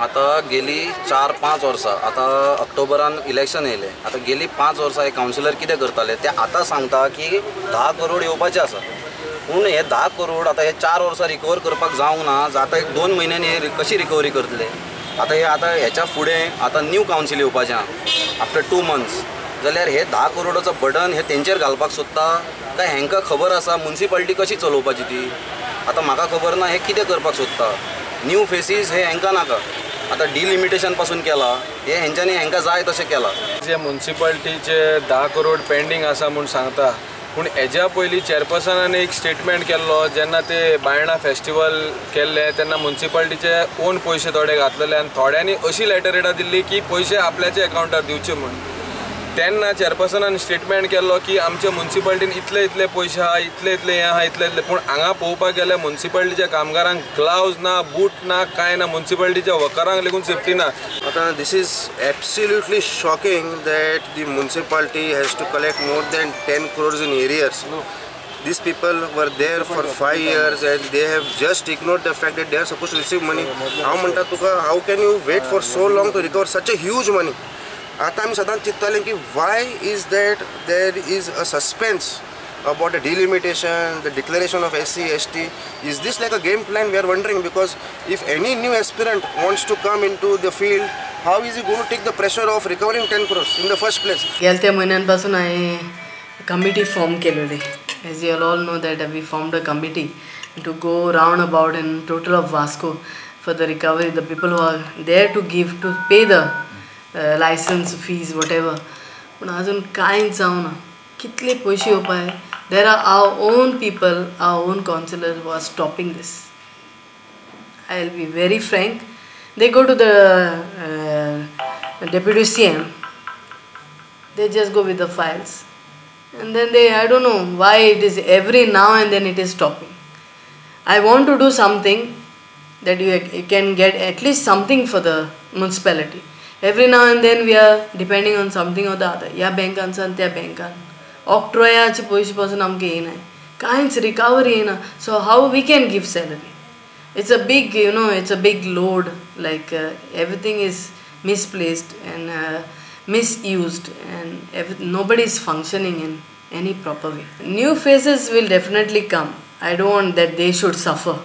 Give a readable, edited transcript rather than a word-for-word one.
आतां गेली 4-5 वर्सां, आतां ऑक्टोबरान इलेक्शन येयलें, आतां गेली 5 वर्सां हे कावन्सिलर कितें करताले ते आतां सांगता की 10 करोड येवपाचे आसा. पूण हे 10 करोड आतां हे 4 वर्सां रिकवर करपाक जावंक ना. आतां एक 2 म्हयन्यांनी हे कशी रिकवरी करतले? आतां हे आतां हेच्या फुडें आतां न्यू कावन्सील येवपाचें आहा आफ्टर 2 मंथ्स, जाल्यार हे 10 करोडाचो बर्डन हे तेंचेर घालपाक सोदता काय हेंकां खबर आसा मुन्सिपालिटी कशी चलोवपाची ती? आतां म्हाका खबर ना हे कितें करपाक सोदता. न्यू फेसीस हे हेंकां नाका. आतां डिलिमिटेशन पासून केला हे हेंच्यांनी, हेंकां जाय तशें केलां. जे मुन्सिपालिटीचे 10 करोड पेंडींग आसा म्हूण सांगता, पूण हेज्या पयलीं चेअरपर्सनान एक स्टेटमेंट केल्लो, जेन्ना ते बायणा फेस्टिवल केल्ले तेन्ना मुन्सिपालिटीचे ओन पयशे थोडे घातलेले आनी थोड्यांनी अशी लेटरेटां दिल्ली की पयशे आपल्याच्या अकावंटार दिवचे म्हूण. तेन्ना चेअरपर्सनान स्टेटमेंट केल्लो की आमच्या मुन्सिपालिटीन इतले इतले पयशे आहा, इतले इतले हें आहा, इतले इतले. पूण हांगा पळोवपाक गेल्यार मुन्सिपालिटीच्या कामगारांक ग्लावज ना, बूट ना, कांय ना, मुन्सिपालिटीच्या वर्करांक लेगून सेफ्टी ना. आतां this is absolutely shocking that the municipality has to collect more than 10 crores in arrears. These people were there for 5 years and they have just ignored the fact that they are supposed to receive money. हांव म्हणटा तुका, how can you wait for so long to recover such a huge money? आतां आमी सदांच चिंतताले की why is that there is a suspense about the delimitation, the declaration of SC, ST. Is this like a game plan? We are wondering, because if any new aspirant wants to come into the field, how is he going to take the pressure of recovering 10 crores in the first place? गेल्या म्हयन्यांपासून हांवें committee form केलेली. As you all know that we formed a committee to go round about in total of Vasco for the recovery, the people who are there to give, to pay the license fees, whatever. पूण अजून कांयच जावना. कितले पयशे येवपाय? There are our own people, our own councillor who are stopping this. I will be very frank. They go to the deputy CM, they just go with the files and then they, I don't know why it is every now and then it is stopping. I want to do something that you can get at least something for the municipality. Every now and then we are depending on something or the other. ह्या बँकांसान त्या बँकान ऑक्ट्रोयाचे पयशे पासून आमकां येयना, कांयच recovery येयना. So how we can give salary? It's a big, you know, it's a big load. Like everything is misplaced and misused and nobody is functioning in any proper way. New faces will definitely come. I don't want that they should suffer.